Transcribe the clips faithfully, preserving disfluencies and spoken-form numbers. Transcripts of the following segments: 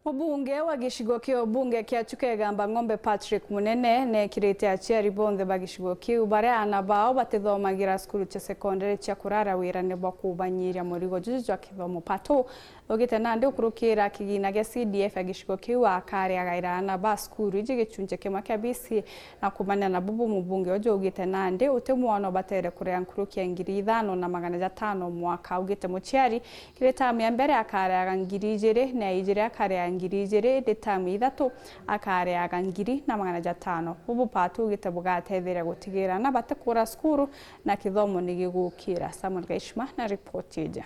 Mubunge wa gicigo kia ubunge kia Chuka Igamba Ng'ombe Patrick Munene neekirite aciari bonthe ba gicigo kiu baria aana bao batithomagira cukuru cia sekondari cia kurara wirane bwa kubanyiria murigo juju jwa kithomo. Pato augite nandi ukurukira kigina gia C D F ya gicigo kiu akariagaira aana ba cukuru iji gicunji kimwe kia B C A na kumanena bubu mubunge uju augite nandi uti mwana ubatere kuria nkuruki ya ngiri ithano na magana jatano mwaka. Augite muciari kiri tamu ya mbere akareaga ngiri ijiri, na ya ijiri akareaga ngiri ijiri, indi tamu ya ithatu akareaga ngiri na magana jatano. Bubu Pato augite bugatetheria gutigira aana batikura cukuru na kithomo ni gigukira. Samuel Gaishima na ripoti iji.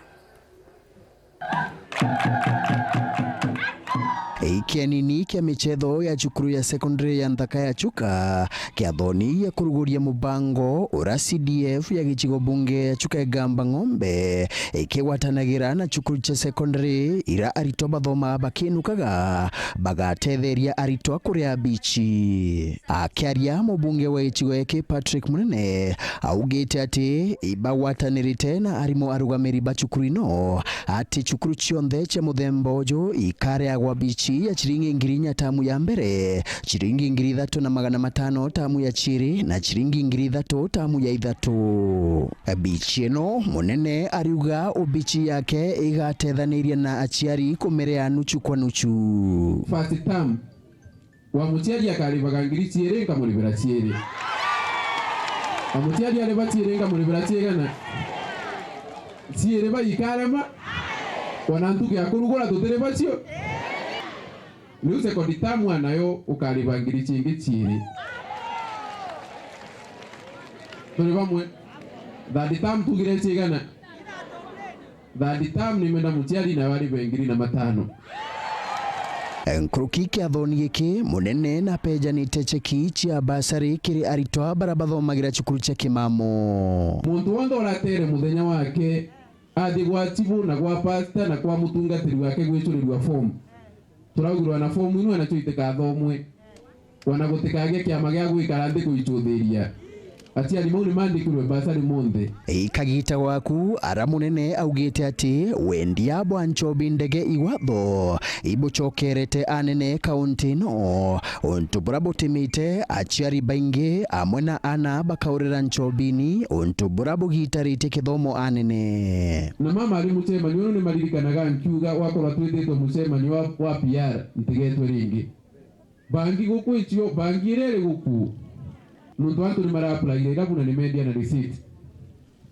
Kianini kia michetho ya cukuru ya secondary ya nthaka ya Chuka kiathoni ya kuruguria mubango ura C D F ya gicigo bunge ya Chuka Igamba Ng'ombe ikigwatanagira na cukuru cia secondary ira aritwa bathoma bakinukaga bagatetheria aritwa kuria bichi. Akiaria mubunge wa gicigo giki Patrick Munene augite ati ibagwatanirite na arimu arugamiri ba cukuru ino ati cukuru cionthe cia muthemba uju ikareagwa bichi ya ciringi ngiri inya tamu ya mbere, ciringi ngiri ithatu na magana matano tamu ya ciiri na ciringi ngiri ithatu tamu ya ithatu. Bichi ino Munene ariuga ubichi yake igatethaniria na aciari kumirea nuchu kwa nuchu. First term, wa muciari akaribaga ngiri ciiri, nkamuribira ciiri. A muciari ariba ciiri, nkamuribira ciigana? Ciiri ba ikarema, ona ntuku ya kurugura tutiri bacio. Riu second term anayo ukariba ngiri cingi ciiri. Turi bamwe? Third term tugire ciigana? Third term nimenda muciari nawe aribe ngiri na matano. Nkuruki kiathoni giki, Munene napejanite cheki cia basari kiri aritwa bara bathomagira cukuru cia kimamo. Muntu wonthe uratere muthenya wake athi gwa chibu na gwa pastor na kwa mutungatiri wake gwicurirua form. Turaugirwa na fomu inu nacio itikathomwe, ona gutikagea kiama gia gwikara nthi kuicuthiria. Aciari mau ni mandikirwe mbasari monthe. Ikagita gwaku ara Munene augite ati wendia bwa nchobi ndege igwatho ibucokerete anene kaunti ino, untu bura butimite aciari baingi amwe na ana bakaurira nchobini, untu bura bugitaritie kithomo anene. Na mama ari mucemanio unu ni maririkanaga nkiuga wakorwa twititwe mucemanio wa, wa P R ntigetwe ringi. Bangi guku icio, bangi iria iri guku. Nontu antu ni mara apply irabu na ni mendia na receipt.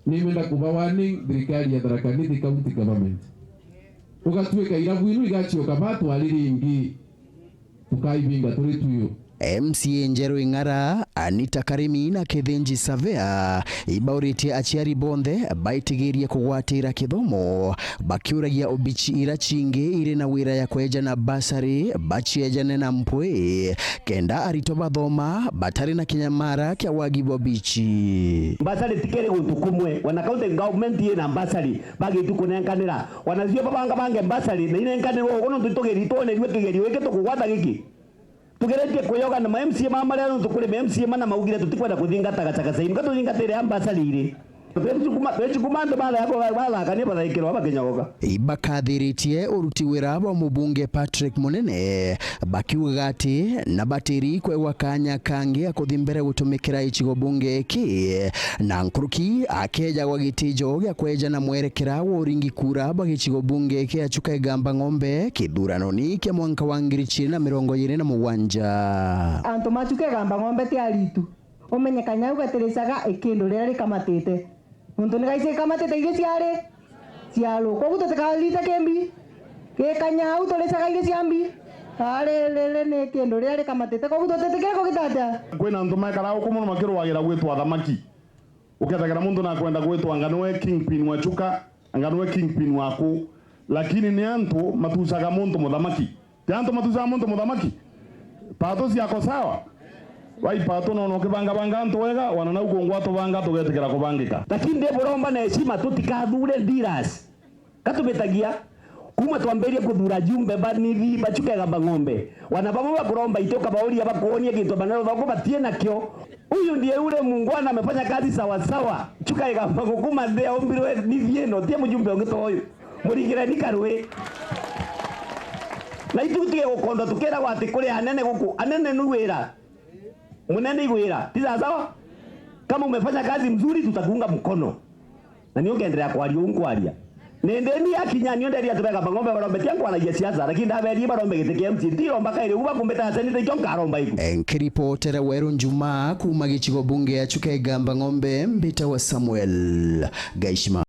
Ni menda kuba warning thirikari ya Tharaka Nithi County Government. Ugatuika irabu inu igacioka ba twari ringi. Tukaibinga turi tuyo. M C A Njeru Ing'ara, Anita Karimi na Kithinji Savea ibauritie aciari bonthe baitigirie kugwatira kithomo, bakiuragia obichi ira cingi iri na wira ya kwejana basari baciejane na mpwi, kenda aritwa bathoma batari na kinyamara kia wagi bwa bichi. Mbasari tikeri guntu kumwe, wana county government ina mbasari bagitu kunenkanira. Wanacio babanga bange mbasari na inenkanirwe ugu nontu itugeri twonerue kigerio giki tukugwata giki. Tugeretie kuyoga na ma M C A mama maria nontu kuri ma M C A mana maugire tutikwenda kuthingata gachaka saini. Ka tuthingatire a mbasari iri. Bechukuma, bechukuma antu bathaka, bathakania bathaikirwa bakinyogoka. Ibakathiritie uruti wira bwa mubunge Patrick Munene, bakiugaga ati na batiri kwegwa kanya kangi ga kuthi mbere gutumikira gicigo bunge giki, na nkuruki akejagwa gitijo gia kwejana mwerekera wa uringi kura bwa gicigo bunge kia Chuka Igamba Ng'ombe kithuranoni kia mwanka wa ngiri ciiri na mirongo iiri na mugwanja. Antu ma Chuka Igamba Ng'ombe ti aritu. Umenye kanyau gatiricaga ikindu riria rikamatite. Nontu ni gaici ikamatite iria ciari ciaru. Koguo tutikathite kimbi. Gikanyau turicaga iria cia mbi. Ari riri ni kindu riria rikamatite. Koguo tutitikire kugita atia? Kwina antu mekaraga uku mono makiruagira gwitwa athamaki. Ukethagirwa muntu nakwenda gwitwa anga niwe kingpin wa Chuka, anga niwe kingpin waku. Lakini ni antu matucaga muntu muthamaki. Ti antu matucaga muntu muthamaki? Pato ciako sawa? Wai pato nona ukibangabanga antu wega, wana nau kungwa tubanga tugetikira kubangika. Lakini ndi buromba na heshima tutikathure dealers. Ka tubitagia, kuma twambirie kuthura ajumbe ba Nithi ba Chuka Igamba Ng'ombe, wana bamwe bakuromba iti ukabauria bakuonie gintu banarotha uko batie nakio. Huyu ndiye ule muungwana amefanya kazi sawa sawa. Chuka Igamba Ng'ombe kuma nthi aumbirwe Nithi ino, tie mjumbe ungi ta uyu. Murigireni karui. Na itu tutige gukondwa tukiragwa ati kuri anene guku, anene ni wira. Munene igwira, ti sawa sawa? Kama umefanya kazi mzuri, tutakuunga mkono. Na nio ngenderea kwaria uu nkwaria. Nende ni akinya nio nderia ati bega bang'ombe barombe tia nkwaragia siasa, lakini ndaberie barombe giti kia M C A. Ndiromba kairi ugu bakumbita seneta ikio nkaromba iku. Nkiripotera Weru Njuma kuuma gicigo bunge ya Chuka Igamba Ng'ombe, mbitawa Samuel Gaishima.